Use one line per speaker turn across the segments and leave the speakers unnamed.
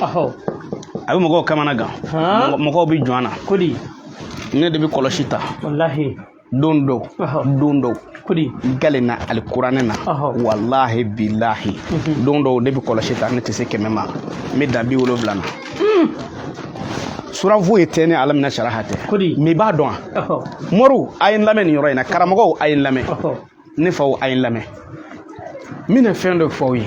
A bɛ mɔgɔw kamana gan, mɔgɔw bɛ jɔn na.
Kodi.
Ne de bɛ kɔlɔsi ta.
Walahi.
Don dɔw, don dɔw.
Kodi.
N kalenna alikuranɛ na, walahi bilahi, don dɔw ne bɛ kɔlɔsi ta, ne tɛ se 100 ma, n bɛ dan 70 na. Sura foyi tɛ ni alam nasaraha tɛ.
Kodi.
Mais i b'a dɔn wa? Moriw, a ye n lamɛn nin yɔrɔ in na. Karamɔgɔw, a ye n lamɛn. Ne faw, a ye n lamɛn. N bɛna fɛn dɔ fɔ aw ye.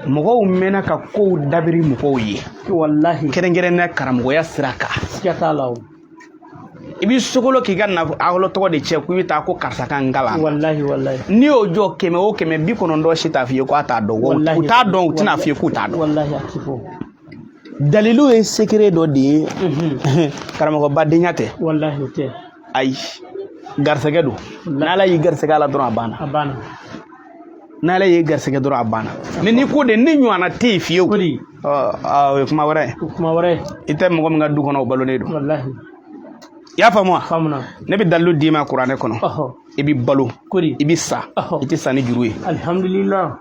Mɔgɔw mɛnna ka kow dabiri mɔgɔw ye.
Walahi.
Kɛrɛnkɛrɛnnenya karamɔgɔya sira kan.
Siga t'a la o.
I b'i sogolo k'i ka nafolo tɔgɔ de cɛ ko i bɛ taa ko karisa ka n kalan.
Walahi, walahi.
N'i y'o jɔ 100 o 100, 90 si t'a f'i ye k'a t'a dɔn. U t'a dɔn, u tɛna f'i ye k'u t'a dɔn.
Walahi, a ti fɔ.
Dalilu ye secret dɔ de ye. Karamɔgɔba denya tɛ.
Walahi, o tɛ.
Ayi, garisɛgɛ don. N'Ala y'i garisɛgɛ a la dɔrɔn, a banna.
A banna.
N'Ala y'i garisɛgɛ dɔrɔn, a banna. Mais n'i ko de ne ɲɔgɔnna tɛ yen fiyewu.
Kodi.
O ye kuma wɛrɛ ye.
O kuma wɛrɛ ye.
I tɛ mɔgɔ min ka du kɔnɔ, o balolen don.
Walahi.
I y'a faamu wa?
Faamuna.
Ne bɛ dalilu d'i ma kuranɛ kɔnɔ. I bɛ balo.
Kodi.
I bɛ sa. I tɛ sa ni juru ye.
Alihamudulila.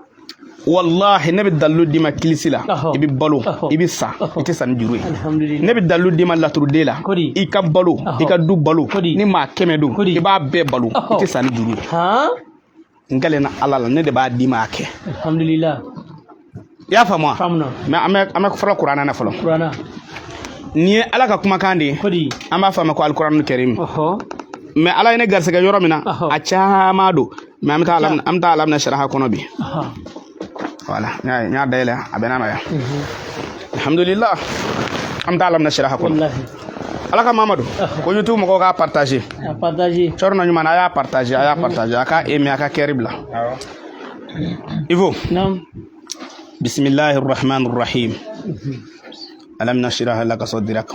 Walahi, ne bɛ dalilu d'i ma kilisi la. I bɛ balo, i bɛ sa, i tɛ sa ni juru ye. Ne bɛ dalilu d'i ma laturuden la. I ka balo, i ka du balo, ni maa 100 don, i b'a bɛɛ balo, i tɛ sa ni juru ye. N kalenna Ala la, ne de b'a d'i ma a kɛ.
Alhamdulillah.
I y'a faamu wa?
Faamuna.
Mais an bɛ fɔlɔ kuranɛ na fɔlɔ.
Kuranɛ.
Nin ye Ala ka kumakan de ye.
Kodi.
An b'a fɔ a ma ko alikuranul karim. Mais Ala ye ne garisɛgɛ yɔrɔ min na, a caman don. Mais an bɛ taa alam nasaraha kɔnɔ bi. Voilà, n y'a dayɛlɛ, a bɛ n'a ma yan. Alhamdulillah. An bɛ taa alam nasaraha kɔnɔ.
Walahi.
Ala ka Mamadu ko YouTube mɔgɔw k'a partager.
A partager.
Cɔrɔnɔ ɲuman, a y'a partager, a y'a partager, a k'a aimer, a ka cœur bila. Ivo.
Naam.
Bismillahir Rahmanir Rahim. Alam nashrah laka sadrak.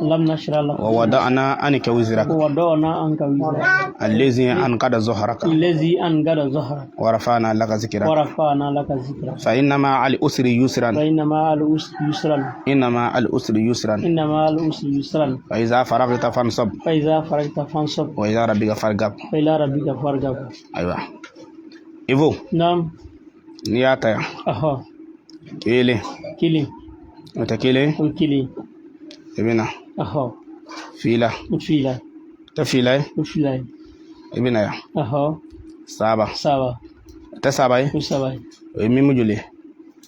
Alam nashrah laka.
Wa wada'na anka wizrak.
Wa wada'na anka wizrak.
Allazi anqada zahraka.
Allazi anqada zahraka.
Wa rafa'na laka zikrak.
Wa rafa'na laka zikrak.
Fa inna ma'al usri yusran.
Fa inna ma'al usri yusran.
Inna ma'al usri yusran.
Inna ma'al usri yusran.
Fa iza faragta fansab.
Fa iza faragta fansab.
Wa ila rabbika farghab.
Wa ila rabbika farghab.
Aywa. Ivo.
Naam.
N'i y'a ta yan. Kelen.
Kelen.
O tɛ kelen.
O kelen.
I bɛ na. Fila.
Fila.
Tɛ fila ye.
O fila ye.
I bɛ na yan. Saba.
Saba.
O tɛ saba ye.
O saba ye.
O ye mimu joli ye?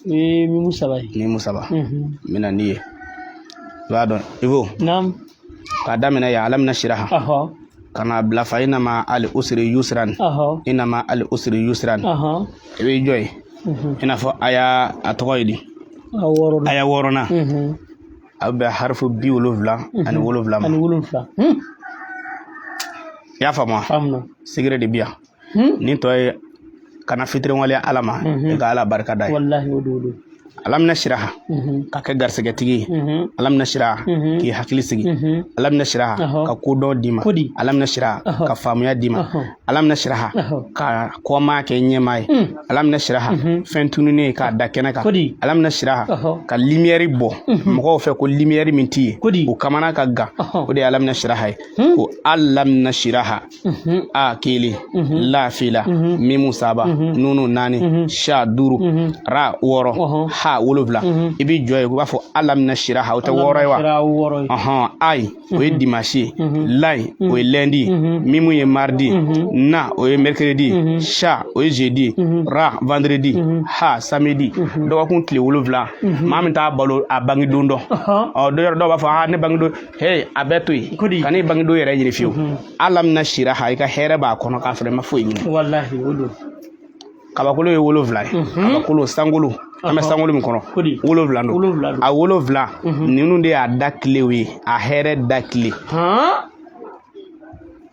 O ye mimu saba ye.
Mimu saba. N bɛ na n'i ye. I b'a dɔn Ivo.
Naam.
K'a daminɛ yan alam nasiraha. Ka na bila fa inna ma'al usri yusran. Inna ma'al usri yusran. I b'i jɔ yen. I n'a fɔ aya a tɔgɔ ye di? Aya wɔɔrɔnan. A bɛ bɛn harifu 77 ma.
Ani wolonwula.
I y'a faamu wa?
Faamuna.
Secret de bi yan. Nin tɔ ye kana fitiriwaleya Ala ma, i ka Ala barika da ye.
Walahi, o don.
Alam nasiraha ka kɛ garisɛgɛtigi ye. Alam nasiraha k'i hakili sigi. Alam nasiraha ka kodɔn d'i ma. Alam nasiraha ka faamuya d'i ma. Alam nasiraha ka kɔmaa kɛ ɲɛmaa ye. Alam nasiraha fɛn tununnen k'a da kɛnɛ kan. Alam nasiraha ka lumière bɔ mɔgɔw fɛ ko lumière min t'i ye, u kamana ka gan, o de ye alam nasiraha ye. Ko alam nasiraha, a kelen, la fila, mimu saba, nunu naani, sha duuru, ra wɔɔrɔ, ha wolonwula. I b'i jɔ yen, u b'a fɔ alam nasiraha, o tɛ wɔɔrɔ ye wa? Ayi, o ye dimanche ye, layi o ye lundi ye, mimu ye mardi, na o ye mercredi, sha o ye jeudi, ra vendredi, ha samedi. Dɔgɔkun tile 7, maa min t'a balo a bangedon dɔn, ɔ dɔw b'a fɔ aa ne bangedon, hey, a bɛɛ to yen, kan'i bangedon yɛrɛ ɲini fiyewu. Alam nasiraha, i ka hɛrɛ b'a kɔnɔ k'a sɔrɔ i ma foyi ɲini.
Walahi, o don.
Kabakolo ye 7 ye. Kabakolo, sankolo, an bɛ sankolo min kɔnɔ, 7 don. A 7 ninnu de y'a da kilew ye, a hɛrɛ da kile.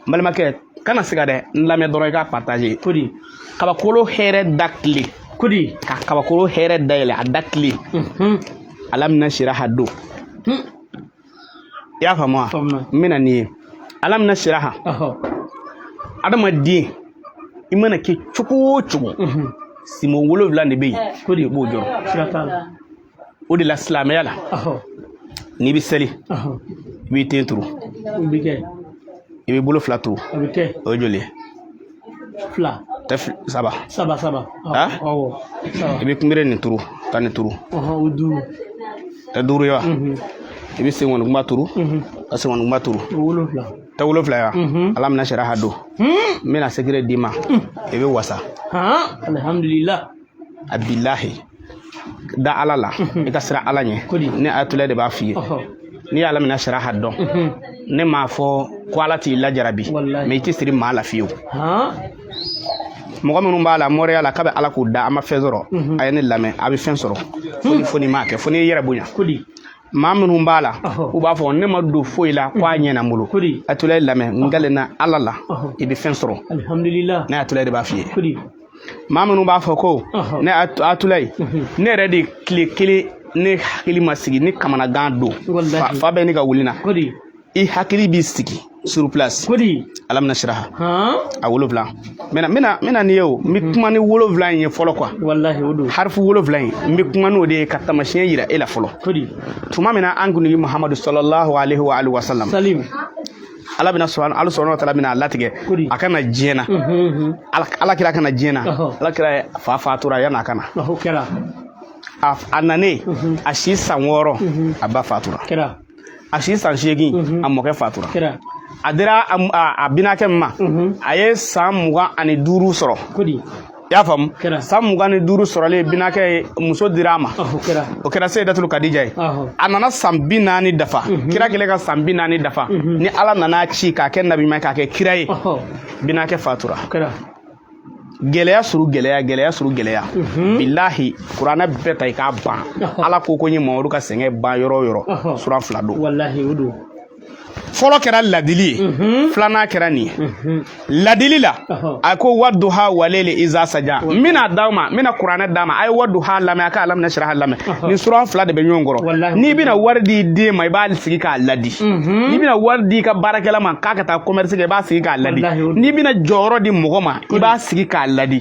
N balimakɛ, kana siga dɛ, n lamɛn dɔrɔn i k'a partager. Kabakolo hɛrɛ da kile. Ka kabakolo hɛrɛ dayɛlɛ, a da kile. Alam nasiraha don. I y'a faamu wa? N bɛna nin ye alam nasiraha. Adamaden, i mana kɛ cogo o cogo, simo 7 de bɛ yen, i b'o jɔrɔ. O de la silamɛya la, n'i bɛ seli, i b'i ten turu, i b'i bolo fila turu, o ye joli ye?
Fila.
Tɛ saba.
Saba.
I bɛ kunbere nin turu ka nin turu.
O duuru.
Tɛ duuru ye wa? I bɛ senkɔni kunba turu, ka senkɔni kunba turu.
7.
Tɛ 7 ye wa? Ala mina siraha don, n bɛna secret d'i ma, i bɛ wasa.
Alhamdulillah.
A bilahi, da Ala la, i ka siran Ala ɲɛ. Ne Ayatulayi de b'a f'i ye. N'i ye ala mina siraha dɔn, ne m'a fɔ ko Ala t'i lajarabi, mais i tɛ siri maa la fiyewu. Mɔgɔ minnu b'a la moriya la k'a bɛ Ala k'u da, a ma fɛn sɔrɔ. A ye ne lamɛn, a bɛ fɛn sɔrɔ fo n'i m'a kɛ, fo n'i yɛrɛ bonya. Maa minnu b'a la, u b'a fɔ ne ma don foyi la ko a ɲɛna n bolo. Ayatulayi lamɛn, n kalenna Ala la, i bɛ fɛn sɔrɔ.
Alhamdulillah.
Ne Ayatulayi de b'a f'i ye. Maa minnu b'a fɔ ko ne Ayatulayi, ne yɛrɛ de tile kelen ne hakili ma sigi ni kamanagan don, fa bɛ ne ka wuli na, i hakili b'i sigi sur place. Ala mina siraha a 7, n bɛna n'i ye o, n bɛ kuma ni 7 in ye fɔlɔ quoi.
Wallahi, o don.
Harifu 7 in, n bɛ kuma n'o de ye ka taamasiyɛn yira e la fɔlɔ. Tuma min na an kuntigi Muhamadu sallallahu alaihi wa alihi wa sallam, Ala bɛna sɔrɔ, Ala subhanahu wa taala bɛna a latigɛ a ka na diɲɛ na, Ala kira ka na diɲɛ na. Ala kira fa fatura yan'a ka na. A nanen, a si san 6, a ba fatura. A si san 8, a mɔkɛ fatura. A dira a binakɛ min ma, a ye san 25 sɔrɔ. I y'a faamu? San 25 sɔrɔlen, binakɛ ye muso dira a ma. O kɛra Seyidatulu Kadija ye. A nana san 40 dafa. Kira kɛlen ka san 40 dafa, ni Ala nana ci k'a kɛ nabiɲuman, k'a kɛ kira ye, binakɛ fatura. Gɛlɛya suru gɛlɛya, gɛlɛya suru gɛlɛya. Bilahi, kuranɛ bɛɛ ta i k'a ban. Ala ko ko n ye Mamadu ka sɛgɛn ban yɔrɔ o yɔrɔ, suran 2 don.
Wallahi, o don.
Fɔlɔ kɛra ladili ye, filanan kɛra nin ye. Ladili la, a ko waduha walele iza saja. N bɛna d'aw ma, n bɛna kuranɛ d'a ma. A ye waduha lamɛn, a ka alamina siraha lamɛn. Nin suran 2 de bɛ ɲɔgɔn kɔrɔ. N'i bɛna wari di den ma, i b'a sigi k'a ladi. N'i bɛna wari di i ka baarakɛla ma k'a ka taa commerce kɛ, i b'a sigi k'a ladi. N'i bɛna jɔyɔrɔ di mɔgɔ ma, i b'a sigi k'a ladi.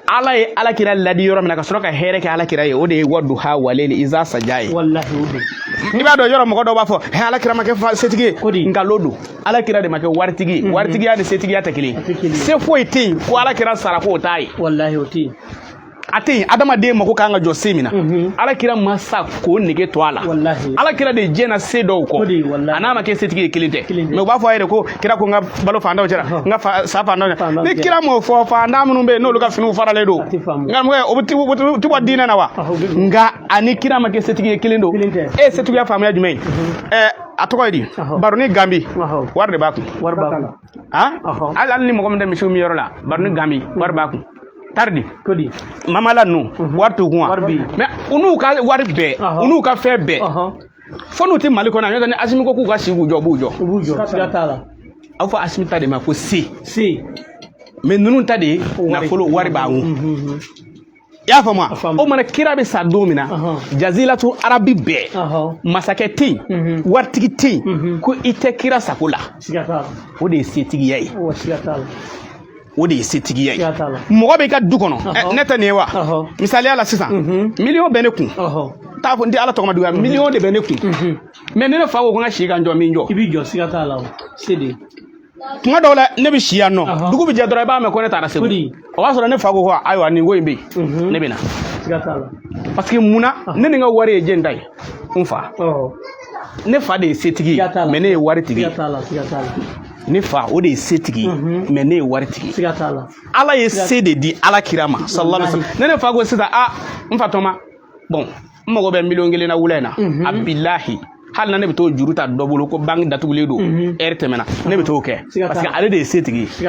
Ala ye Ala kira ladi yɔrɔ min na ka sɔrɔ ka hɛrɛ kɛ Ala kira ye, o de ye waduha walele iza saja ye. I b'a dɔn yɔrɔ mɔgɔ dɔw b'a fɔ Ala kira ma kɛ setigi ye. Nkalon don. Ala kira de ma kɛ waritigi ye. Waritigiya ni setigiya tɛ kelen ye. Se foyi tɛ yen ko Ala kira sara k'o t'a ye.
Wallahi, o tɛ yen.
A tɛ yen. Adamaden mako kan ka jɔ se min na, Ala kira ma sa k'o nege to a la. Ala kira de jɛnna se dɔw kɔ, a n'a ma kɛ setigi ye, kelen tɛ. Mais u b'a fɔ a yɛrɛ ko kira ko n ka balo fantanw cɛla, n ka sa fantanw cɛla. Ni kira m'o fɔ, fantan minnu bɛ yen n'olu ka finiw faralen don, nka mɔgɔ o bɛ bɔ diinɛ na wa? Nka ani kira ma kɛ setigi ye, kelen don. E ye setigiya faamuya jumɛn ye? A tɔgɔ ye di? Baroni Gambi, wari de b'a kun. Hali ni mɔgɔ min tɛ misiw min yɔrɔ la, Baroni Gambi wari b'a kun. Taridi mamala ninnu wari t'u kun wa? Mais u n'u ka wari bɛɛ, u n'u ka fɛn bɛɛ, fo n'u tɛ Mali kɔnɔ yan, n'o tɛ ni Asimi ko k'u ka si k'u jɔ, u b'u jɔ. A bɛ fɔ Asimi ta de ma ko se. Mais ninnu ta de ye nafolo, wari b'a kun. I y'a faamu wa? O mana kira bɛ sa don min na, jazilatu arabi bɛɛ, masakɛ tɛ yen, waritigi tɛ yen ko i tɛ kira sago la. O de ye setigiya ye. O de ye setigiya ye. Mɔgɔ b'i ka du kɔnɔ, ne tɛ nin ye wa? Misaliya la sisan, miliyɔn bɛ ne kun, t'a fɔ n tɛ Ala tɔgɔ ma duguya, miliyɔn de bɛ ne kun. Mais ni ne fa ko ko n ka si ka n jɔ, min jɔ.
I b'i jɔ, siga t'a la o. Se de.
Tuma dɔw la ne bɛ si yan nɔ, dugu bɛ jɛ dɔrɔn i b'a mɛn ko ne taara Segu. O b'a sɔrɔ ne fa ko ko ayiwa nin ko in bɛ yen, ne bɛ na. Parce que munna ne ni n ka wari ye jɛn ta ye? N fa. Ne fa de ye setigi ye, mais ne ye waritigi ye. Ne fa o de ye setigi ye, mais ne ye waritigi ye. Ala ye se de di Ala kira ma sallallahu alaihi wasallam. Ne fa ko sisan, a n fa tɔma, bon n mago bɛ miliyɔn 1 na wula in na. A bilahi, hali na ne bɛ t'o juru ta dɔ bolo ko banque datugulen don, heure tɛmɛna, ne bɛ t'o kɛ parce que ale de ye setigi ye.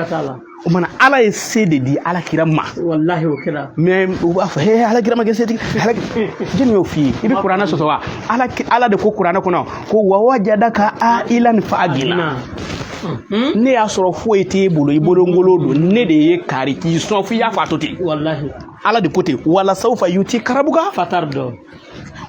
O mana Ala ye se de di Ala kira ma.
Wallahi, o kɛra.
Mais u b'a fɔ he Ala kira ma kɛ setigi. Jɔnni y'o f'i ye? I bɛ kuranɛ sɔsɔ wa? Ala de ko kuranɛ kɔnɔ ko wa wajadaka ailan fa agina. Ne y'a sɔrɔ foyi t'e bolo, i bolongolo don, ne de ye kari k'i sɔn f'i y'a fɔ a to ten.
Wallahi.
Ala de ko ten wala sawfa yuti karabuka
fatar dɔ.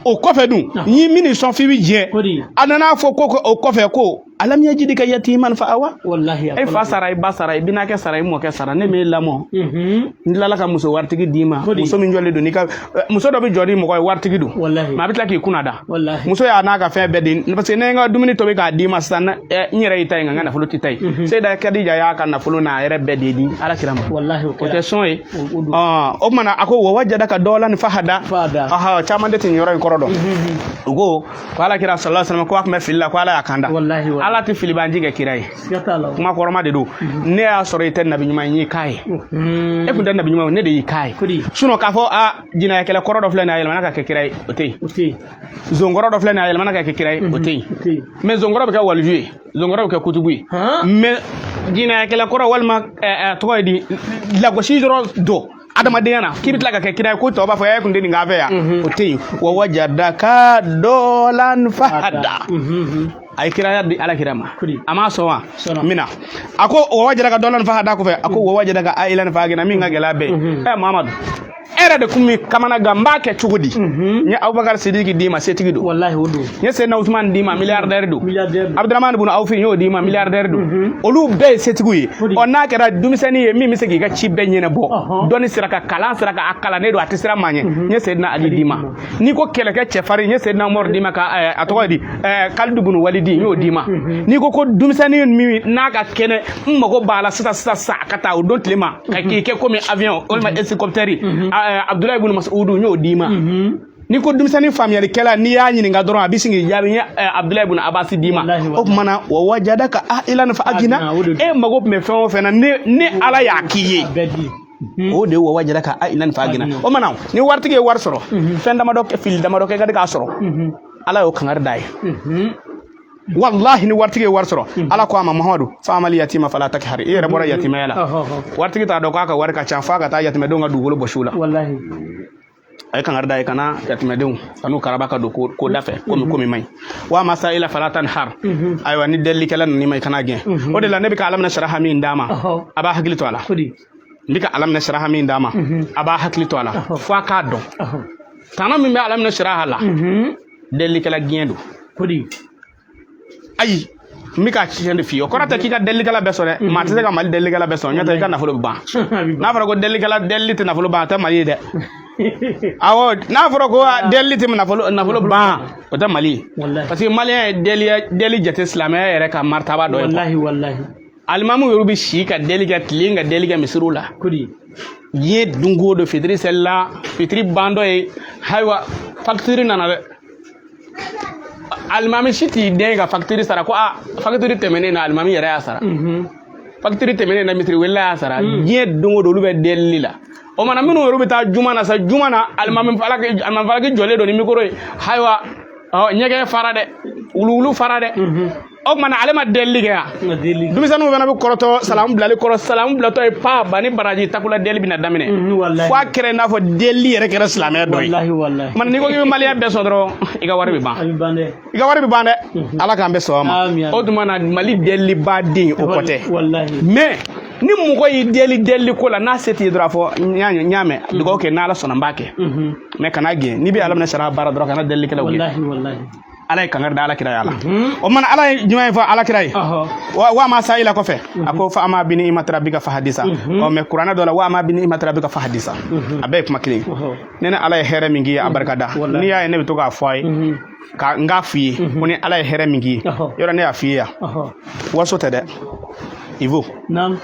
O kɔfɛ dun, ni min sɔn f'i bɛ jɛ. A nana fɔ ko o kɔfɛ ko Alam yajidika yatiman fa awa.
Wallahi.
E fa sara, i ba sara, i binakɛ sara, i mɔkɛ sara, ne m'e lamɔ. N tilala ka muso waritigi d'i ma.
Kodi.
Muso min jɔlen don n'i ka muso dɔ bɛ jɔ ni mɔgɔ ye, waritigi don.
Wallahi.
Mais a bɛ tila k'i kunna da.
Wallahi.
Muso y'a n'a ka fɛn bɛɛ di, parce que ne ye n ka dumuni tobi k'a d'i ma sisan, n yɛrɛ y'i ta ye, nka n ka nafolo t'i ta ye. Seyida Kadija y'a ka nafolo n'a yɛrɛ bɛɛ de di Ala kira ma.
Wallahi, o
O tɛ
kɛra.
sɔn ye.
O don.
Ɔn, o tuma na a ko wa wajadaka dɔlan fahada.
Fahada.
Aha, caman de tɛ nin yɔrɔ in kɔrɔ dɔn. U ko ko Ala kira sallallahu alaihi wasallam ko a tun bɛ fili la, ko Ala y'a kanda.
Wallahi, wallahi.
Ala tɛ filibanji kɛ kira ye.
Siga t'a la.
Kuma kɔrɔma de don. Ne y'a sɔrɔ i tɛ nabi ɲuman ye, n y'i k'a ye. E kun tɛ nabi ɲuman ye, ne de y'i k'a ye.
Kodi.
Sinon k'a fɔ a jinɛyakɛlɛ kɔrɔ dɔ filɛ nin ye, a yɛlɛmana ka kɛ kira ye, o tɛ yen.
O tɛ yen.
Zonkɔrɔ dɔ filɛ nin ye, a yɛlɛmana ka kɛ kira ye, o tɛ yen.
O tɛ yen.
Mais zonkɔrɔ bɛ kɛ waliju ye, zonkɔrɔ bɛ kɛ kutubu ye.
Han?
Mais jinɛyakɛlɛ kɔrɔ walima tɔgɔ ye di, lagosi dɔrɔn don adamadenya na, k'i bɛ tila ka kɛ kira ye, ko tɔw b'a fɔ e kun tɛ nin k'a fɛ yan, o tɛ yen. Wa wajadaka dɔlan fahada. A ye kiraya di Ala kira ma.
Kodi.
A m'a sɔn wa?
Sɔnna.
N bɛna a ko wa wajadaka dɔlan fahada kɔfɛ, a ko wa wajadaka ayilan fagina, min ka gɛlɛ a bɛɛ ye. Ɛ Mamadu, e yɛrɛ de kun bɛ kamana gan, n b'a kɛ cogo di? N ye Abubakar Sidiki d'i ma, setigi don.
Wallahi, o don.
N ye Seyidina Usumani d'i ma, milliardaire don.
Milliardaire don.
Abudramani bun Awfi, n y'o d'i ma, milliardaire don. Olu bɛɛ ye setigiw ye.
Kodi.
Ɔ, n'a kɛra denmisɛnnin ye min bɛ se k'i ka ci bɛɛ ɲɛnabɔ, dɔnni sira kan, kalan sira kan, a kalannen don, a tɛ siran maa ɲɛ, n ye Seyidina Ali d'i ma. N'i ko kɛlɛkɛ cɛfarin, n ye Seyidina Umaru d'i ma, ka a tɔgɔ ye di, Kalidu bun Walidi, n y'o d'i ma. N'i ko denmisɛnnin min n'a ka kɛnɛ, n mago b'a la sisan sisan sisan, a ka taa o don tile ma ka k'i kɛ komi avion walima hélicoptère, Abudulayi bun Masudu, n y'o d'i ma. N'i ko denmisɛnnin faamuyalikɛla, n'i y'a ɲininka dɔrɔn a bɛ sin k'i jaabi, n ye Abudulayi bun Abasi d'i ma.
Wallahi,
O tuma na wa wajadaka a'ilan fa agina.
Agina, o de don.
E mago tun bɛ fɛn o fɛn na, ni Ala y'a k'i ye.
A bɛɛ di.
O de ye wa wajadaka a'ilan fa agina.
Agina.
O tuma na ni waritigi ye wari sɔrɔ, fɛn damadɔ kɛ, fili damadɔ kɛ ka di k'a sɔrɔ, Ala y'o kangari da ye. Wallahi, ni waritigi ye wari sɔrɔ, Ala ko a ma: Muhamadu, fa amal yatima fala takhar. I yɛrɛ bɔra yatimaya la.
Ɔhɔ, ɔhɔ.
Waritigi t'a dɔn k'a ka wari ka ca f'a ka taa yatimɛdenw ka dugukolo bɔsi u la.
Wallahi.
A ye kangari da ye kana yatimɛdenw kan'u karaba ka don ko da fɛ, komi man ɲi. Wa masa ila fala tanhar. Ayiwa, ni delilikɛla nana i ma, i kana gɛn. O de la ne bɛ ka alamina saraha min d'a ma, a b'a hakili to a la.
Kodi.
N bɛ ka alamina saraha min d'a ma, a b'a hakili to a la fo a k'a dɔn. Tana min bɛ alamina saraha la, delilikɛla gɛn don.
Kodi.
Ayi, n bɛ ka tiɲɛ de f'i ye. O kɔrɔ tɛ k'i ka delilikɛla bɛɛ sɔrɔ dɛ. Maa tɛ se ka Mali delilikɛla bɛɛ sɔrɔ, n'o tɛ i ka nafolo bɛ ban.
A bɛ ban.
N'a fɔra ko delilikɛla, delili tɛ nafolo ban, a tɛ Mali ye dɛ. Awɔ, n'a fɔra ko delili tɛ nafolo ban, o tɛ Mali ye.
Wallahi.
Parce que maliyɛn ye deli jate silamɛya yɛrɛ ka martaba dɔ ye quoi.
Wallahi, wallahi.
Alimamu yɛrɛ bɛ si ka deli kɛ, tilen ka deli kɛ misiriw la.
Kodi.
Diɲɛ don o don, fitiri selila, fitiri bandɔ ye, ayiwa, facture nana dɛ. Alimami si t'i den ka facture sara ko a facture tɛmɛnen na, alimami yɛrɛ y'a sara. Facture tɛmɛnen na, misiri welela y'a sara. Diɲɛ don o don, olu bɛ delili la. O mana minnu yɛrɛ bɛ taa juma na sa, juma na, alimami falaki jɔlen don ni micro ye, ayiwa, ɔ ɲɛgɛn fara dɛ, wuluwulu fara dɛ. O tuma na ale ma delili kɛ yan.
Nga deli.
Denmisɛnninw fana bɛ kɔrɔtɔ salamu bilali kɔrɔ. Salamu bilatɔ ye pa ba ni baraji takula, deli bɛna daminɛ.
Wallahi.
Fo a kɛra i n'a fɔ deli yɛrɛ kɛra silamɛya dɔ ye.
Wallahi, wallahi.
Mana n'i ko k'i bɛ maliyɛn bɛɛ sɔn dɔrɔn, i ka wari bɛ ban.
A bɛ ban dɛ.
I ka wari bɛ ban dɛ. Ala k'an bɛɛ sɔn a ma.
Amin, amin.
O tuma na Mali delibaden, o kɔ tɛ.
Wallahi.
Mais ni mɔgɔ y'i deli deli ko la, n'a se t'i ye dɔrɔn, a fɔ n y'a mɛn, dugawu kɛ, n'Ala sɔnna n b'a kɛ. Mais kana gɛn. N'i bɛ Ala minɛ sara baara dɔrɔn, kana delilikɛlaw gɛn.
Wallahi, wallahi.
Ala ye kangari da Ala kira ye a la. O mana Ala ye jumɛn fɔ Ala kira ye? Wa ma sa ila kɔfɛ, a ko fa ama bini imati rabbika fa hadisa. Ɔ, mais kuranɛ dɔ la, wa ama bini imati rabbika fa hadisa, a bɛɛ ye kuma kelen ye. Ne ni Ala ye hɛrɛ min k'i ye, a barika da.
Wallahi.
N'i y'a ye ne bɛ to k'a fɔ a ye, ka n k'a f'i ye ko ni Ala ye hɛrɛ min k'i ye, yɔrɔ ne y'a f'i ye yan, waso tɛ dɛ, Ivo.
Naam.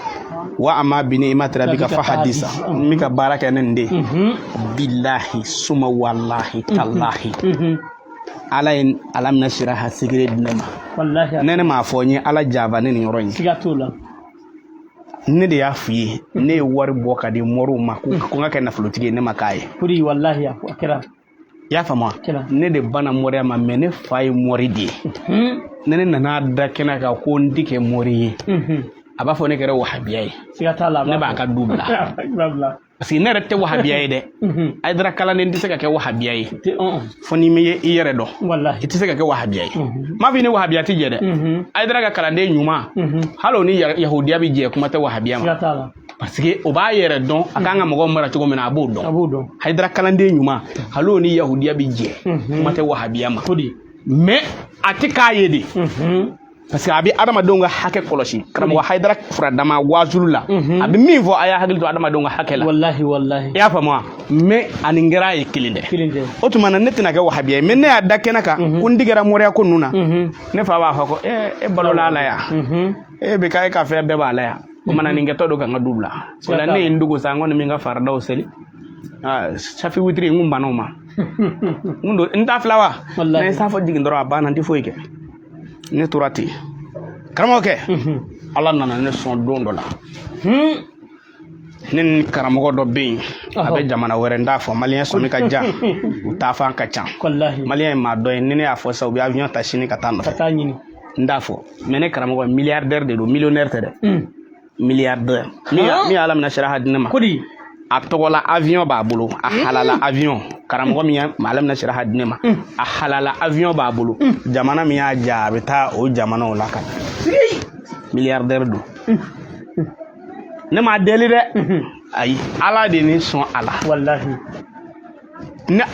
Wa ama bini imati rabbika fa hadisa, n bɛ ka baara kɛ ne nin de ye. Bilahi suma walahi talahi. Ala ye alamina siraha secret di ne ma.
Wallahi.
Ne m'a fɔ n ye Ala java ne nin yɔrɔ in ye.
Siga t'o la.
Ne de y'a f'i ye, ne ye wari bɔ ka di moriw ma ko n ka kɛ nafolotigi ye, ne ma k'a ye.
Kodi, wallahi, a kɛra.
I y'a faamu wa?
Kɛra.
Ne de banna moriya ma, mais ne fa ye mori de ye. Ne nana da kɛnɛ kan ko n ti kɛ mori ye, a b'a fɔ ne kɛra wahabiya ye.
Siga t'a la.
Ne b'a ka du bila.
I b'a bila.
Parce que ne yɛrɛ tɛ wahabiya ye dɛ. Hayidara kalanden tɛ se ka kɛ wahabiya ye. Fo n'i ma i yɛrɛ dɔn.
Wallahi.
I tɛ se ka kɛ wahabiya ye. M'a fɔ i ni wahabiya tɛ jɛ dɛ. Hayidara ka kalanden ɲuman, hali o ni yahudiya bɛ jɛ, kuma tɛ wahabiya
Siga
ma.
t'a la.
Parce que o b'a yɛrɛ dɔn, a kan ka mɔgɔw mara cogo min na, a b'o
A
dɔn.
b'o dɔn.
Hayidara kalanden ɲuman, hali o ni yahudiya bɛ jɛ, kuma tɛ wahabiya ma.
Kodi.
Mais a tɛ k'a ye de. Parce que a bɛ adamadenw ka hakɛ kɔlɔsi. Karamɔgɔ Hayidara furadama waajulu la, a bɛ min fɔ, a y'a hakili to adamadenw ka hakɛ la.
Wallahi, wallahi.
I y'a faamu wa? Mais ani n kɛra ye kelen dɛ.
Kelen tɛ.
O tuma na ne tɛna kɛ wahabiya ye, mais ne y'a da kɛnɛ kan ko n digɛra moriya ko ninnu na. Ne fa b'a fɔ ko e balola a la yan, e bɛ k'a e ka fɛn bɛɛ b'a la yan. O mana nin kɛtɔ don ka n ka du bila o la, ne ye n dogo sa, n kɔni bɛ n ka faridaw seli. Safi witiri, n kun banna o ma. N kun don n t'a fila wa.
Wallahi.
Ne ye safo jigin dɔrɔn, a banna, n tɛ foyi kɛ. Ne tora ten, karamɔgɔkɛ. Ala nana ne sɔn don dɔ la. Ne ni karamɔgɔ dɔ bɛ yen, a bɛ jamana wɛrɛ, n t'a fɔ. Maliyɛn sɔmi ka jan, u taafan ka ca.
Wallahi.
Maliyɛn ye maa dɔ ye, ni ne y'a fɔ sisan, u bɛ avion ta sini ka taa
Ka
nɔfɛ.
taa ɲini.
N t'a fɔ, mais ne karamɔgɔ milliardaire de don, millionnaire tɛ dɛ, milliardaire. Min ye Ala minɛ siraha di ne ma.
Kodi.
A tɔgɔla avion b'a bolo, a halala avion. Karamɔgɔ min ye Ala minɛ siraha di ne ma, a halala avion b'a bolo. Jamana min y'a ja, a bɛ taa o jamanaw la ka na. Milliardaire don. Ne m'a deli dɛ, ayi, Ala de ni sɔn a la.
Wallahi.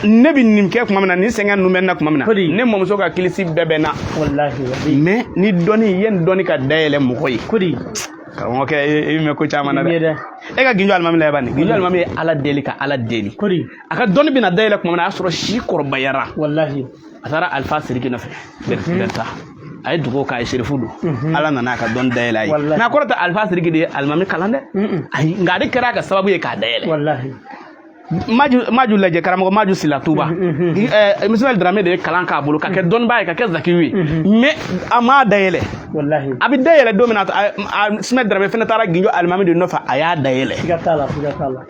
Ne bɛ nin kɛ tuma min na, nin sɛgɛn ninnu bɛ n na tuma min na,
Kodi.
ne mamuso ka kilisi bɛɛ bɛ n na.
Wallahi, wallahi.
Mais ni dɔnni ye, nin dɔnni ka dayɛlɛ mɔgɔ ye.
Kodi.
Karamɔgɔkɛ, e bɛ mɛn ko caman na
Ɲɛ
dɛ.
dɛ.
E ka Ginjo alimami la bani, Ginjo alimami ye Ala deli ka Ala deli.
Kodi.
A ka dɔnni bɛna dayɛlɛ tuma min na, a y'a sɔrɔ si kɔrɔbayara.
Wallahi.
A taara Alifa Siriki nɔfɛ Bɛrita, a ye dugawu k'a ye, serifu don. Ala nana a ka dɔnni dayɛlɛ a ye.
Wallahi.
Mais a kɔrɔ tɛ Alifa Siriki de ye alimami kalan dɛ. Ayi, nka ale kɛra a ka sababu ye k'a dayɛlɛ.
Wallahi.
Maju lajɛ, karamɔgɔ Maju Sila Tuba. Ismaël Dramé de ye kalan k'a bolo ka kɛ dɔnnibaa ye, ka kɛ zakiyu ye, mais a m'a dayɛlɛ.
Wallahi.
A bɛ dayɛlɛ don min na, Ismaël Dramé fana taara Ginjo alimami de nɔfɛ, a y'a dayɛlɛ.
Siga t'a la, siga t'a la.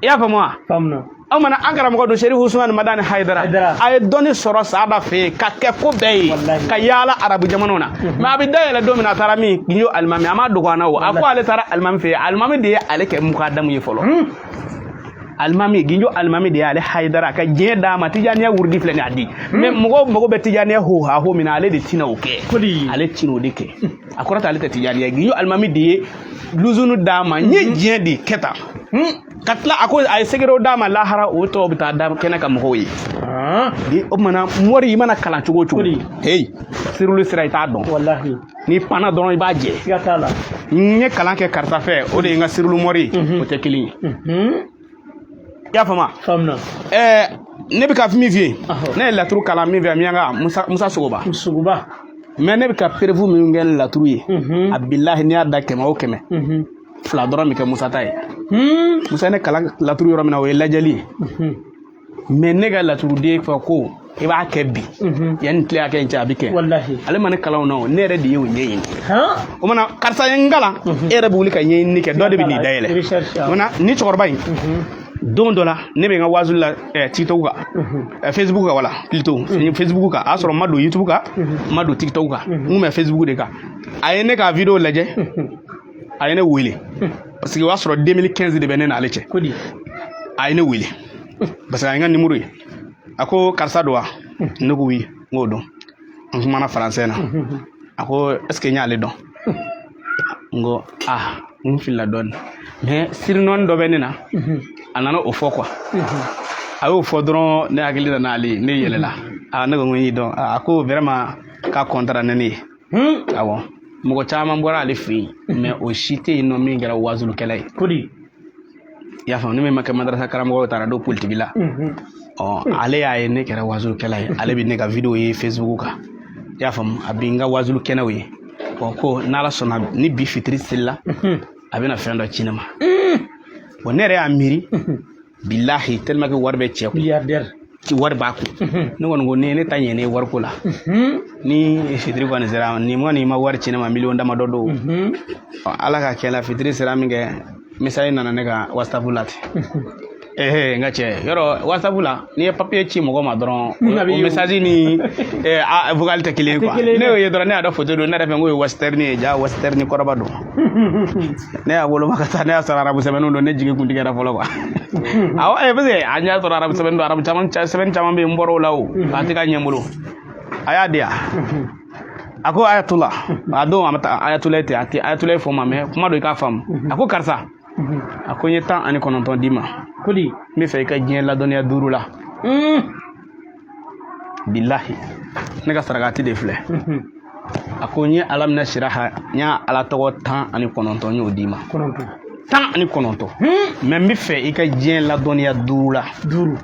I y'a faamu wa?
Faamuna.
Aw mana an karamɔgɔ don Serifu Usumani Madani Hayidara.
Hayidara.
A ye dɔnni sɔrɔ Sada fɛ yen ka kɛ ko bɛɛ ye.
Wallahi.
Ka yaala arabu jamanaw na, mais a bɛ dayɛlɛ don min na, a taara min Ginjo alimami, a m'a dogo an na o. A ko ale taara alimami fɛ yen, alimami de ye ale kɛ mukadamu ye fɔlɔ. Alimami Ginjo alimami de y'ale Hayidara ka diɲɛ d'a ma. Tijaniya wurudi filɛ nin ye, a di, mais mɔgɔw mago bɛ tijaniya ho ha ho min na, ale de tɛna o kɛ.
Kodi.
Ale tɛna o de kɛ. A kɔrɔ tɛ ale tɛ tijaniya. Ginjo alimami de ye luzunu d'a ma, n ye diɲɛ de kɛ tan ka tila. A ko a ye segerew d'a ma, lahara o tɔw bɛ taa da kɛnɛ ka mɔgɔw ye. O tuma na, mori, i mana kalan cogo o cogo,
Kodi.
Heyi, sirulu sira, i t'a dɔn.
Wallahi.
N'i panna dɔrɔn, i b'a jɛ.
Siga t'a la.
N ye kalan kɛ karisa fɛ, o de ye n ka sirulu mori ye, o tɛ kelen ye. I y'a faamu wa?
Faamuna.
Ne bɛ ka min f'i ye,
Ɔhɔ.
ne ye laturu kalan min fɛ, Miyanka Musa Sogoba.
Sogoba.
Mais ne bɛ ka preuve minnu kɛ ni laturu ye, a bilahi, n'i y'a da 100 o 100, fila dɔrɔn bɛ kɛ Musa ta ye. Musa ye ne kalan laturu yɔrɔ min na, o ye lajɛli ye. Mais ne ka laturuden fɔ ko i b'a kɛ bi, yanni tile hakɛ in cɛ, a bɛ kɛ.
Wallahi.
Ale ma ne kalan o na o, ne yɛrɛ de ye o ɲɛɲini.
Han.
O mana karisa ye n kalan, e yɛrɛ bɛ wuli ka ɲɛɲini kɛ, dɔ de bɛ n'i dayɛlɛ.
Recherche.
O mana ni cɛkɔrɔba in, don dɔ la, ne bɛ n ka waazuli la TikTok kan, Facebook kan, wala plutôt Facebook kan. A y'a sɔrɔ n ma don YouTube kan, n ma don TikTok kan, n kun bɛ Facebook de kan. A ye ne ka vidéo lajɛ, a ye ne wele, parce que o y'a sɔrɔ 2015 de bɛ ne n'ale cɛ.
Kodi.
A ye ne wele parce que a ye n ka numéro ye. A ko karisa don wa? Ne ko oui, n k'o dɔn. An kumana français na. A ko est ce que n y'ale dɔn? N ko ah, n filila dɔɔni, mais surnom dɔ bɛ ne na. A nana o fɔ quoi. A y'o fɔ dɔrɔn, ne hakili nana ale ye, ne yɛlɛla. A ne ko n ko n y'i dɔn. A ko vraiment k'a content ni ne ye. Awɔ, mɔgɔ caman bɔra ale fɛ yen, mais o si tɛ yen nɔ min kɛra wazulukɛla ye.
Kodi.
I y'a faamu? Ne min ma kɛ madarasa karamɔgɔ ye, taara don politiki la. Ɔ, ale y'a ye ne kɛra wazulukɛla ye, ale bɛ ne ka vidéo ye Facebook kan, i y'a faamu, a bɛ n ka wazulu kɛnɛw ye. Ɔ, ko n'Ala sɔnna, ni bi fitiri selila, a bɛna fɛn dɔ ci ne ma. Bon, ne yɛrɛ y'a miiri, bilahi, tellement que wari bɛ cɛ kun.
Milliardaire.
Wari b'a kun. Ne kɔni ko ne ne ta ɲɛ ne wariko la. Ni fitiri kɔni sera, nin kɔni ma wari ci ne ma, miliyɔn damadɔ don. Ɔ, Ala ka kɛ la, fitiri sera min kɛ, message nana ne ka WhatsApp la ten. Ehe, n ka cɛ, yɔrɔ WhatsApp la, n'i ye papier ci mɔgɔ ma dɔrɔn,
A bɛ
o
ye o.
message ni vocal tɛ kelen ye
Tɛ
quoi.
kelen ye
Ne
dɛ.
y'o ye dɔrɔn, ne y'a dɔn photo don. Ne yɛrɛ fɛ, n k'o ye western ye, ja western kɔrɔba don. Ne y'a woloma ka taa, ne y'a sɔrɔ arabu sɛbɛnninw don. Ne jigi kun tigɛra fɔlɔ quoi. Awɔ, parce que an y'a sɔrɔ arabu sɛbɛnni don, arabu caman sɛbɛnni caman bɛ yen, n bɔra o la o, a tɛ ka ɲɛ n bolo. A y'a di yan, a ko ayatollah, a don a ma taa ayatollah ten, a tɛ ayatollah fɔ n ma, mais kuma don i k'a faamu. A ko karisa, a ko n ye 19 d'i ma.
Kodi.
N bɛ fɛ i ka diɲɛ ladɔnniya duuru la. Bilahi, ne ka sarakati de filɛ. A ko n ye alam nasiraha, n y'a ala tɔgɔ 19, n y'o d'i ma.
9.
19. Mais n bɛ fɛ i ka diɲɛ ladɔnniya duuru la.
5.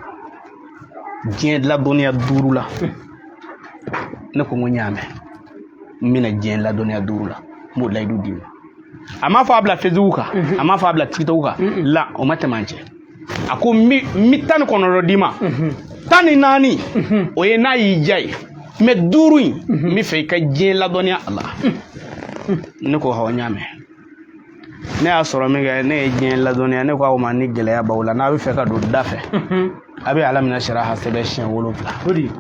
Diɲɛ ladɔnniya duuru la. Ne ko n ko n y'a mɛn, n bɛna diɲɛ ladɔnniya duuru la, n b'o layidu d'i ma. A m'a fɔ a bila Facebook kan, a m'a fɔ a bila TikTok kan la, o ma tɛmɛ an cɛ. A ko n bɛ 19 d'i ma, 14 o ye n'a y'i diya ye, mais duuru in n bɛ fɛ i ka diɲɛ ladɔnniya a la. Ne ko awɔ, n y'a mɛn. Ne y'a sɔrɔ min kɛ, ne ye diɲɛ ladɔnniya. Ne ko aw ma, ni gɛlɛya b'aw la, n'a bɛ fɛ ka don da fɛ, a bɛ alam nasiraha sɛbɛn siɲɛ 7.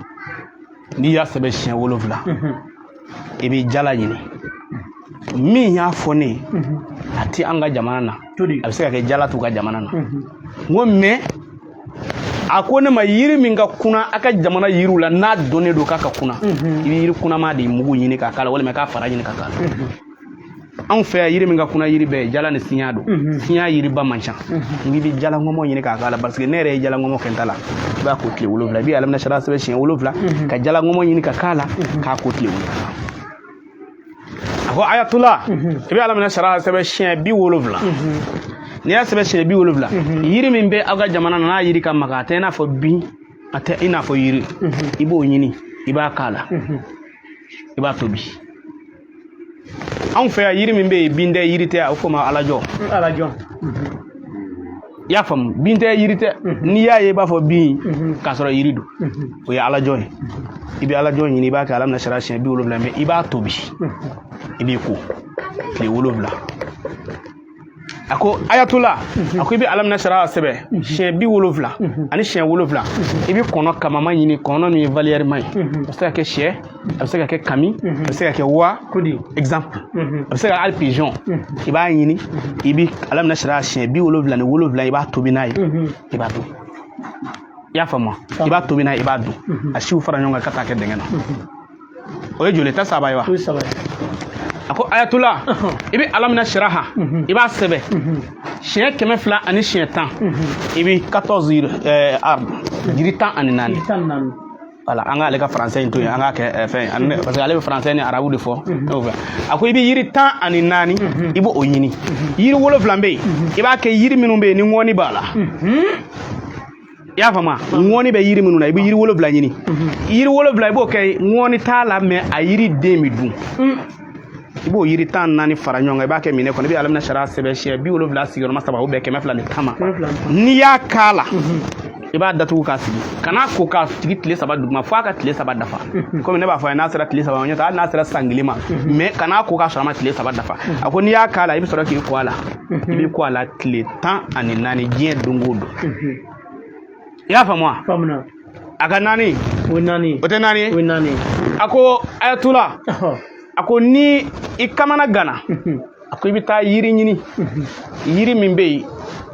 N'i y'a sɛbɛn siɲɛ 7, i bɛ jala ɲini. Min y'a fɔ ne ye, a ti an ka jamana na, a bɛ se ka kɛ jala t'u ka jamana na. N ko mais a ko ne ma, yiri min ka kunna a ka jamana yiriw la, n'a dɔnnen don k'a ka kunna, i bɛ yiri kunnama de mugu ɲini k'a k'a la, walima k'a fara ɲini k'a k'a la. Anw fɛ yan, yiri min ka kunna yiri bɛɛ ye jala ni siɲa don. Siɲa yiriba man ca. N'i bɛ jala ŋɔmɔ ɲini k'a k'a la, parce que ne yɛrɛ ye jala ŋɔmɔ kɛ n ta la, i b'a ko tile 7, i bɛ alam nasiraha sɛbɛn siɲɛ 7, ka jala ŋɔmɔ ɲini ka k'a la, k'a ko tile 7. A ko ayatula, i bɛ alam nasiraha sɛbɛn siɲɛ 70. N'i y'a sɛbɛn siɲɛ 70, yiri min bɛ aw ka jamana na, n'a yiri ka magan, a tɛ i n'a fɔ bin, a tɛ i n'a fɔ yiri, i b'o ɲini, i b'a k'a la, i b'a tobi. Anw fɛ yan, yiri min bɛ yen, bin tɛ, yiri tɛ, a bɛ f'o ma alajɔ.
Alajɔ.
I y'a faamu? Bin tɛ, yiri tɛ. N'i y'a ye, i b'a fɔ bin, k'a sɔrɔ yiri don. O ye alajɔ ye. I bɛ alajɔ ɲini, i b'a kɛ alam nasiraha siɲɛ 70, mais i b'a tobi, i b'i ko tile 7. A ko ayatula, a ko i bɛ alam nasiraha sɛbɛn siɲɛ 70 ani siɲɛ 7, i bɛ kɔnɔ kamama ɲini, kɔnɔ min ye valeur ma ye. A bɛ se ka kɛ sɛ, a bɛ se ka kɛ kami, a bɛ se ka kɛ wa, exemple, a bɛ se ka hali pigeon. I b'a ɲini, i bɛ alam nasiraha siɲɛ 77, i b'a tobi n'a ye, i b'a dun. I y'a faamu? I b'a tobi n'a ye, i b'a dun. A siw fara ɲɔgɔn kan ka taa kɛ dingɛ na. O ye joli ta saba ye wa? A ko ayatula, i bɛ alam nasiraha, i b'a sɛbɛn siɲɛ 200 ani siɲɛ 10, i bɛ 14 yiri arbre, jiri 14. Voilà, an k'ale ka français in to yen, an k'a kɛ fɛn, parce que ale bɛ français ni arabu de fɔ. A ko i bɛ yiri 14, i b'o ɲini. Yiri 7 bɛ yen, i b'a kɛ yiri minnu bɛ yen ni ŋɔni b'a la. I y'a faamu? Ŋɔni bɛ yiri minnu na, i bɛ yiri 7 ɲini. Yiri 7, i b'o kɛ ŋɔni t'a la, mais a yiri den bɛ dun. I b'o yiri 14 fara ɲɔgɔn kan, i b'a kɛ minɛ kɔnɔ, i bɛ alam nasiraha sɛbɛn siɲɛ 70 sigiyɔrɔma saba, o bɛn 210 ma. N'i y'a k'a la, i b'a datugu k'a sigi, kan'a ko k'a sigi tile 3 duguma, f'a ka tile 3 dafa. Komi ne b'a fɔ a ye, n'a sera tile 3 ma, ɲɔtɛ hali n'a sera san 1 ma, mais kan'a ko k'a sɔrɔ a ma tile 3 dafa. A ko n'i y'a k'a la, i bɛ sɔrɔ k'i ko a la, i b'i ko a la tile 14, diɲɛ don o don. I y'a faamu wa? A ka 4,
o 4,
o tɛ 4 ye?
O 4.
A ko ayatula, a ko ni i kamana gana, a ko i bɛ taa yiri ɲini, yiri min bɛ yen,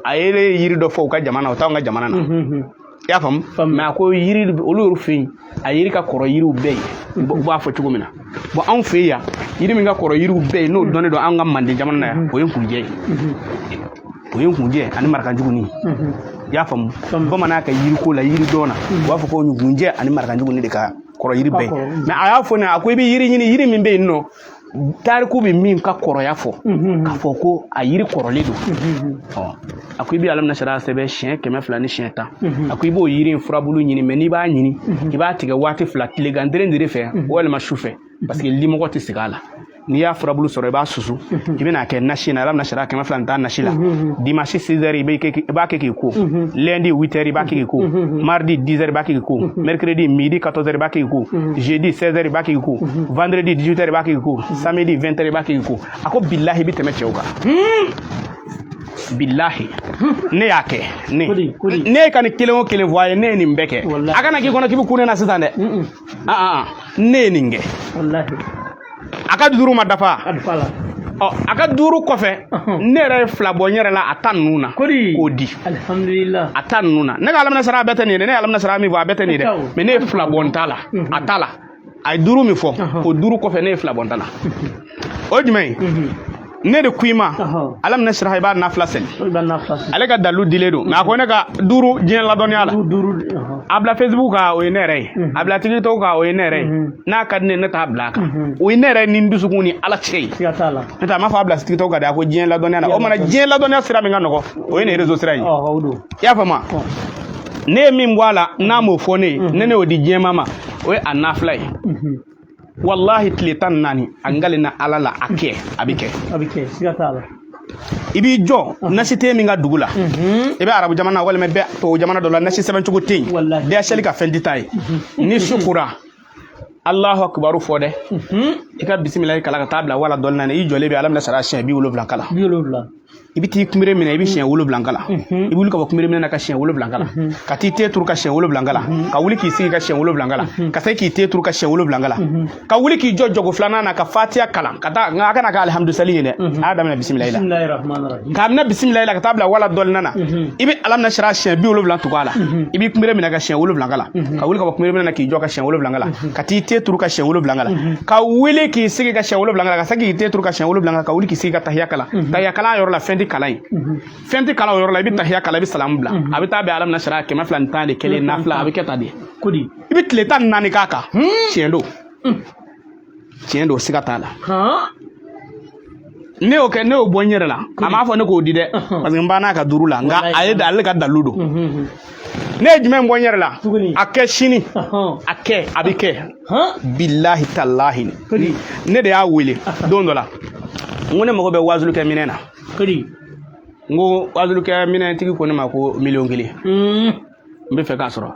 a ye yiri dɔ fɔ u ka jamana, o t'anw ka jamana na. I y'a faamu? Mais a ko yiri olu yɛrɛ fɛ yen, a yiri ka kɔrɔ yiriw bɛɛ ye, u b'a fɔ cogo min na. Bon, anw fɛ yan, yiri min ka kɔrɔ yiriw bɛɛ ye, n'o dɔnnen don anw ka manden jamana na yan, o ye nkunjɛ ye. O ye nkunjɛ ani marakanjuguni. I y'a faamu? Bamanan ka yiriko la, yiri dɔn na, u b'a fɔ ko nkunjɛ ani marakanjuguni de ka kɔrɔ yiri bɛɛ ye. Mais a y'a fɔ ne, a ko i bɛ yiri ɲini, yiri min bɛ yen nɔ, tariku bɛ min ka kɔrɔya fɔ, k'a fɔ ko a yiri kɔrɔlen don. A ko i bɛ alam nasiraha sɛbɛn siɲɛ 200 ni siɲɛ 10. A ko i b'o yiri in furabulu ɲini, mais n'i b'a ɲini, i b'a tigɛ waati 2, tilegan dere fɛ walima su fɛ, parce que limɔgɔ tɛ sigi a la. N'i y'a furabulu sɔrɔ, i b'a susu, i bɛna kɛ nasi na, alam nasiraha 210 nasi la. Dimanche 6 heures, i b'a kɛ k'i ko. Lundi 8 heures, i b'a kɛ k'i ko. Mardi 10 heures, i b'a kɛ k'i ko. Mercredi midi 14 heures, i b'a kɛ k'i ko. Jeudi 16 heures, i b'a kɛ k'i ko. Vendredi 18 heures, i b'a kɛ k'i ko. Samedi 20 heures, i b'a kɛ k'i ko. A ko bilahi, i bɛ tɛmɛ cɛw kan. Bilahi, ne y'a kɛ. Ne ye ka nin kelen o kelen fɔ a ye, ne ye nin bɛɛ kɛ. A kana k'i kɔnɔ k'i bɛ kun ne na sisan dɛ. Ne ye nin kɛ. A ka 5 ma dafa. Ɔ, a ka 5 kɔfɛ, ne yɛrɛ ye 2 bɔ n yɛrɛ la a ta ninnu na k'o di. A ta ninnu na, ne ka alam nasiraha bɛɛ tɛ nin ye dɛ. Ne ye alam nasiraha min fɔ, a bɛɛ tɛ nin ye dɛ. Mais ne ye 2 bɔ n ta la, a ta la. A ye 5 min fɔ, o 5 kɔfɛ, ne ye 2 bɔ n ta la. O ye jumɛn ye? Ne de ko i ma, alam nasiraha, i b'a nafila seli. Ale ka dalu dilen don, mais a ko ne ka duuru diɲɛ ladɔnniya la. A bila Facebook kan, o ye ne yɛrɛ ye. A bila TikTok kan, o ye ne yɛrɛ ye. N'a ka di ne ye, ne t'a bila a kan. O ye ne yɛrɛ ni n dusukun ni Ala cɛ ye. Ne tɛ, a m'a fɔ a bila TikTok kan dɛ, a ko diɲɛ ladɔnniya la. O mana diɲɛ ladɔnniya sira min ka nɔgɔ, o ye nin réseau sira ye. I y'a faamu? Ne ye min bɔ a la, n'a m'o fɔ ne ye, ne y'o di diɲɛmaa ma, o ye a nafila ye. Walahi, tile 14, a n na Ala la, a kɛ, a bɛ kɛ.
A bɛ kɛ, siga t'a la.
I b'i jɔ, nasi tɛ min ka dugu la, i bɛ arabu jamana walima bɛ tubabu jamana dɔ la, nasi sɛbɛn cogo tɛ yen, DHL ka fɛn tɛ taa ye. Ni su kora, Alahu akibaru fɔ dɛ, i ka bisimilayi kalan ka taa bila wala dɔɔnin na. I jɔlen bɛ alam nasara siɲɛ 70 kalan.
70.
I bɛ t'i kunbere minɛ, i bɛ siɲɛ 7 kalan. I bɛ wuli ka bɔ kunbere minɛ na ka siɲɛ 7 kalan, ka t'i te turu ka siɲɛ 7 kalan, ka wuli k'i sigi ka siɲɛ 7 kalan, ka se k'i te turu ka siɲɛ 7 kalan, ka wuli k'i jɔ jɔgo filanan na ka fatiya kalan ka taa. Nka a kana kɛ alihamudu sali ye dɛ, a y'a daminɛ bisimilayi la, k'a minɛ bisimilayi la ka taa bila wala dɔɔnin na. I bɛ alam nasara siɲɛ 70 tugu a la. I b'i kunbere minɛ ka siɲɛ 7 kalan, ka wuli ka bɔ kunbere minɛ na k'i jɔ ka siɲɛ 7 kalan, ka t'i te turu ka siɲɛ 7 kalan, ka wuli k'i sigi ka siɲɛ 7 kalan, ka se k'i te turu ka siɲɛ 7 kalan, ka wuli k'i sigi ka tahiya kalan. Tahiya kalan yɔrɔ la, fɛn tɛ kalan ye, fɛn tɛ kalan o yɔrɔ la. I bɛ tahiya kalan, i bɛ salamu bila. A bɛ taa bɛn alam nasara 210 de kelen nafila, a bɛ kɛ tan de. I bɛ tile 14 k'a kan. Tiɲɛ don, tiɲɛ don, siga t'a la. Ne y'o kɛ, ne y'o bɔ n yɛrɛ la. A m'a fɔ ne k'o di dɛ, parce que n banna a ka duuru la. Nka a ye ale ka dalu don. Ne ye jumɛn bɔ n yɛrɛ la? A kɛ sini, a kɛ, a bɛ kɛ. Bilahi talahi, ne de y'a wele don dɔ la, n ko ne mago bɛ wazulu kɛ minɛn na. N ko wazulu kɛ minɛn tigi ko ne ma ko miliyɔn 1, n bɛ fɛ k'a sɔrɔ.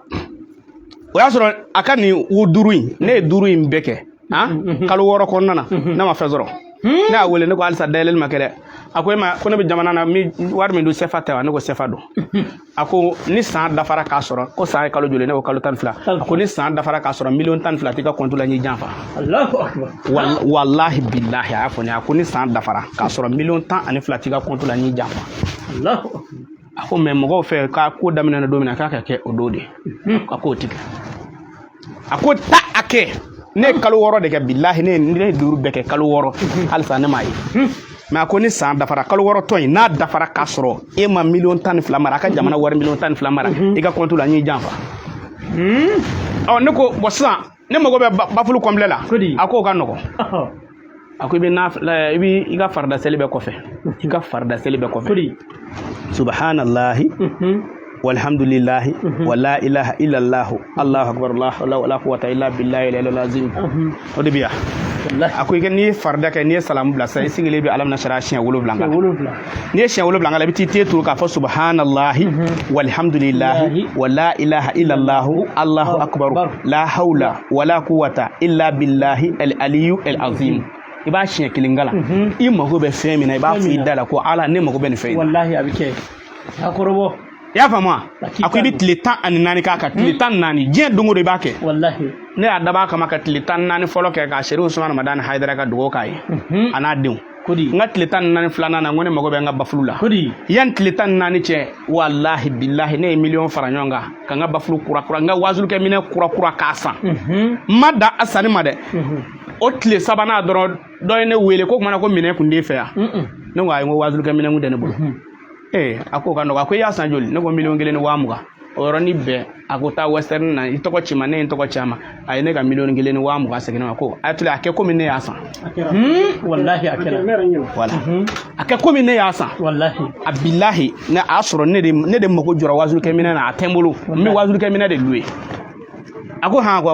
O y'a sɔrɔ a ka nin wo duuru in, ne ye duuru in bɛɛ kɛ kalo 6 kɔnɔna na, ne ma fɛn sɔrɔ. Ne y'a wele, ne ko halisa dayɛlɛli ma kɛ dɛ. A ko e ma ko ne bɛ jamana na, wari min don sefa tɛ wa? Ne ko sefa don. A ko ni san dafara k'a sɔrɔ, ko san ye kalo joli? Ne ko kalo 12. A ko ni san dafara k'a sɔrɔ miliyɔn 12 t'i ka kɔntu la, n y'i janfa. Walahi bilahi, a y'a fɔ ne ye. A ko ni san dafara k'a sɔrɔ miliyɔn 12 t'i ka kɔntu la, n y'i janfa. A ko mais mɔgɔw fɛ k'a ko daminɛna don min na, k'a ka kɛ o don de. A k'o ti kɛ. A ko taa a kɛ. Ne ye kalo 6 de kɛ, bilahi, ne ye duuru bɛɛ kɛ kalo 6, halisa ne m'a ye. Mais a ko ni san dafara, kalo 6 tɔ in n'a dafara k'a sɔrɔ e ma miliyɔn 12 mara, a ka jamana wari miliyɔn 12 mara i ka kɔntu la, n y'i janfa. Ɔ, ne ko bon, sisan ne mago bɛ bafulu complet la. A k'o ka nɔgɔn. A ko i bɛ na, i bɛ i ka farida seli bɛɛ kɔfɛ, i ka farida seli bɛɛ kɔfɛ, subhanallahi walhamdulillahi wa la ilaha illallah allahu akbar la hawla wala quwwata illa billahi al azim. O de bi yan. A ko i ka n'i ye farida kɛ, n'i ye salamu bila sisan, i sigilen bɛ alam nasara siɲɛ 7 kan. N'i ye siɲɛ 7 kan, i bɛ t'i te turu k'a fɔ subhanallahi walhamdulillahi wa la ilaha illallah allahu akbar la hawla wala quwwata illa billahi al aliyu al azim. I b'a siɲɛ kelen kalan. I mago bɛ fɛn min na, i b'a fɔ i da la ko Ala, ne mago bɛ nin fɛn in na.
Walahi, a bɛ kɛ, a kɔrɔbɔ.
I y'a faamu wa? A ko i bɛ tile 14 k'a kan, tile 14, diɲɛ don o don i b'a kɛ. Ne y'a dab'a kama ka tile 14 fɔlɔ kɛ k'a Serifu Usumani Madani Hayidara ka dugawu k'a ye, a n'a denw. N ka tile 14 filanan na, n ko ne mago bɛ n ka bafulu la. Yanni tile 14 cɛ, walahi bilahi, ne ye miliyɔn fara ɲɔgɔn kan ka n ka bafulu kura kura, n ka wazulukɛ minɛ kura kura k'a san. N ma dan a sanni ma dɛ. O tile sabanan dɔrɔn, dɔ ye ne wele ko kumana ko minɛn kun t'e fɛ yan. Ne ko ayi, n ko wazulukɛ minɛn kun tɛ ne bolo. Ee, a k'o ka nɔgɔ. A ko i y'a san joli? Ne ko miliyɔn 1 ni 20,000. O yɔrɔnin bɛɛ, a ko taa Western na, i tɔgɔ ci ma. Ne ye n tɔgɔ ci a ma. A ye ne ka miliyɔn 1 ni 20,000 segin ne ma. Ko a tile a kɛ komi ne y'a san.
Walahi, a kɛra.
Wala a kɛ komi ne y'a san.
Walahi.
A bilahi, ne a y'a sɔrɔ ne de mago jɔra wazulukɛ minɛn na, a tɛ n bolo, n bɛ wazulukɛ minɛn de louer. A ko han, ko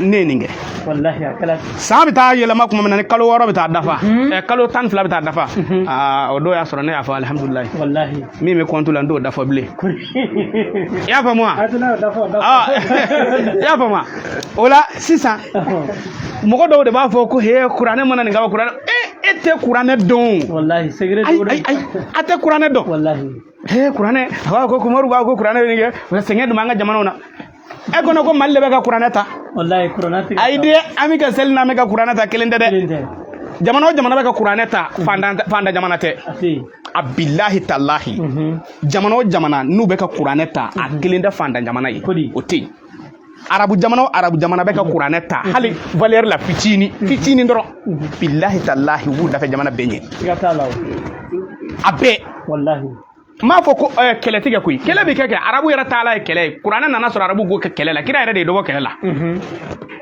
ne ye nin kɛ.
Walahi, a kɛra.
San bɛ taa yɛlɛma tuma min na, ni kalo 6 bɛ taa dafa, kalo 12 bɛ taa dafa, aa, o don y'a sɔrɔ ne y'a fɔ alihamudulilayi.
Walahi.
Min bɛ kɔntu la, n t'o dafa bilen. I y'a faamu wa? I y'a faamu wa? O la sisan, mɔgɔ dɔw de b'a fɔ ko he, kuranɛ mana nin kaba, kuranɛ, e tɛ kuranɛ dɔn.
Walahi, secret.
Ayi ayi ayi, a tɛ kuranɛ dɔn.
Walahi.
He, kuranɛ, a b'a ko Umaru b'a ko kuranɛ bɛ nin kɛ, sɛgɛn dun b'an ka jamanaw na. E kɔnɔ ko Mali de bɛ ka kuranɛ ta.
Walahi, kuranɛ tɛ.
Ayi dɛ, an bɛ ka seli n'an bɛ ka kuranɛ ta, kelen tɛ dɛ. Jamana o jamana bɛ ka kuranɛ ta, fanda jamana tɛ. A bilahi talahi, jamana o jamana n'u bɛ ka kuranɛ ta, a kelen tɛ fanda jamana ye, o tɛ yen. Arabu jamana o arabu jamana bɛ ka kuranɛ ta hali valeur la fitinin fitinin dɔrɔn, bilahi talahi, u b'u dafɛ jamana bɛɛ ɲɛ.
Siga t'a la o.
A bɛɛ.
Wallahi.
N m'a fɔ ko kɛlɛ tɛ kɛ koyi, kɛlɛ bɛ kɛ. Arabu yɛrɛ taala ye kɛlɛ ye. Kuranɛ nana sɔrɔ arabu b'o kɛ kɛlɛ la. Kira yɛrɛ de ye dɔ bɔ kɛlɛ la.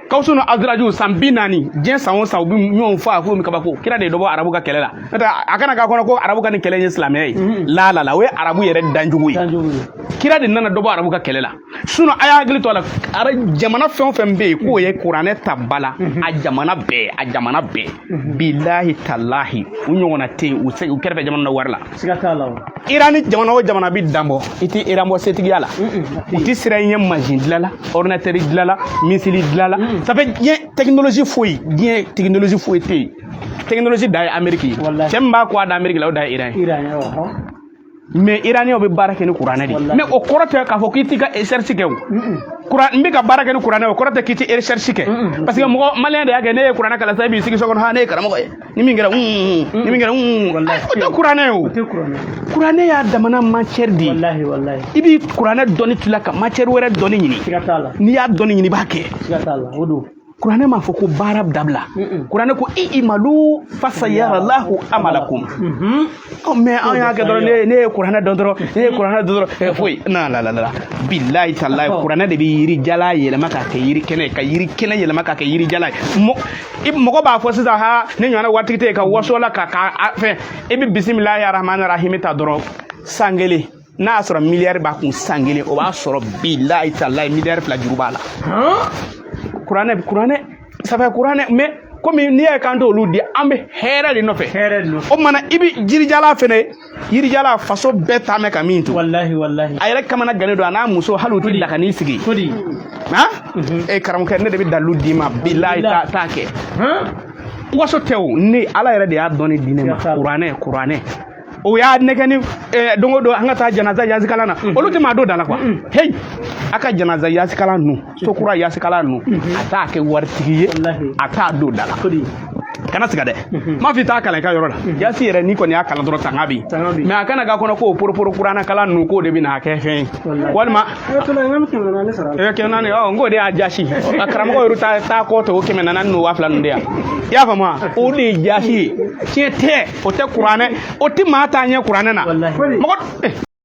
Kawusu ni Aziraju, san 40, diɲɛ san o san, u bɛ ɲɔgɔn fa k'o kabako. Kira de ye dɔ bɔ arabu ka kɛlɛ la. N'o tɛ, a kana k'a kɔnɔ ko arabu ka nin kɛlɛ in ye silamɛya ye. La la la, o ye arabu yɛrɛ danjugu ye.
Danjugu ye.
Kira de nana dɔ bɔ arabu ka kɛlɛ la. Sinon, a y'a hakili to a la, jamana fɛn o fɛn bɛ yen k'o ye kuranɛ ta ba la, a jamana bɛɛ, a jamana bɛɛ, bilahi talahi, u ɲɔgɔnna tɛ yen u se u kɛrɛfɛ jamana na wari la.
Siga t'a la o.
Iran ni jamana o jamana bɛ dan bɔ, i tɛ Iran bɔ setigiya la. U tɛ siran i ɲɛ mansin dilan la, ordinateur dilan la, missile dilan la. Ça fait diɲɛ technologie foyi, diɲɛ technologie foyi tɛ yen. Technologie dan ye Amérique ye.
Wallahi.
Cɛ min b'a ko a da Amérique la, o dan ye Iran ye.
Iran ye, ɔhɔ.
Mais Iraniyɛnw bɛ baara kɛ ni kuranɛ de ye.
Wallahi.
Mais o kɔrɔ tɛ k'a fɔ k'i t'i ka recherche kɛ o. Kuran n bɛ ka baara kɛ ni kuranɛ, o kɔrɔ tɛ k'i tɛ recherche kɛ. Parce que mɔgɔ maliyɛn de y'a kɛ, ne ye kuranɛ kalan sisan, e b'i sigi so kɔnɔ, ha, ne ye karamɔgɔ ye. Ni min kɛra un, ni min kɛra un.
Wallahi.
O tɛ kuranɛ ye o.
O tɛ kuranɛ.
Kuranɛ y'a damana matière de ye.
Wallahi, wallahi.
I b'i kuranɛ dɔnni tila ka matière wɛrɛ dɔnni ɲini.
Siga t'a la.
N'i y'a dɔnni ɲini, i b'a kɛ.
Siga t'a la, o don.
Kuranɛ m'a fɔ ko baara dabila. Kuranɛ ko i imalu fasayarallahu amalakum. Ɔ, mais an y'a kɛ dɔrɔn, ne ye kuranɛ dɔn dɔrɔn, ne ye kuranɛ dɔn dɔrɔn, foyi na la la la, bilahi talahi. Kuranɛ de bɛ yiri jala yɛlɛma k'a kɛ yiri kɛnɛ ye, ka yiri kɛnɛ yɛlɛma k'a kɛ yiri jala ye. Mɔgɔ b'a fɔ sisan, ha, ne ɲɔgɔnna waritigi tɛ yen ka waso la ka fɛn. I bɛ bisimilahi rahmani rahimi ta dɔrɔn, san kelen, n'a y'a sɔrɔ miliyari b'a kun, san kelen, o b'a sɔrɔ, bilahi talahi, miliyari 2 juru b'a la. Kuranɛ, ça fait kuranɛ. Mais komi n'i y'a ye k'an t'olu di, an bɛ hɛrɛ de nɔfɛ.
Hɛrɛ de nɔfɛ.
O mana, i bɛ jirijala fɛnɛ, yirijala faso bɛɛ taa mɛn ka min to.
Wallahi, wallahi.
A yɛrɛ kamana gannen don, a n'a muso, hali u tɛ lakan'i sigi.
Kodi.
Han, e karamɔgɔkɛ, ne de bɛ dalilu d'i ma, bilahi, t'a kɛ. Waso tɛ o, ne ala yɛrɛ de y'a dɔnni di ne ma.
Siga t'a la.
Kuranɛ o y'a nɛgɛ ni don o don an ka taa janaza yasikalan na, olu tɛ maa don da la quoi. Hey, a ka janaza yasikalan ninnu, sokura yasikalan ninnu, a t'a kɛ waritigi ye.
Wallahi.
A t'a don da la.
Kodi.
Kana siga dɛ, n m'a fɔ i t'a kalan i ka yɔrɔ la. Jasi yɛrɛ, n'i kɔni y'a kalan dɔrɔn, tanga bɛ yen.
Tanga bɛ yen.
Mais a kana k'a kɔnɔ k'o poroporo kuranɛ kalan ninnu, k'o de bɛ n'a kɛ fɛn ye.
Wallahi.
Walima
400 sara.
E bɛ 400, ɔ, n k'o de y'a jasi. A karamɔgɔ yɛrɛ ta kɔ tɛ o 400 n'o 2000 ninnu de yan. I y'a faamu wa? O de ye jasi ye. Tiɲɛ tɛ, o tɛ kuranɛ, o tɛ maa taa ɲɛ kuranɛ na.
Wallahi.
Mɔgɔ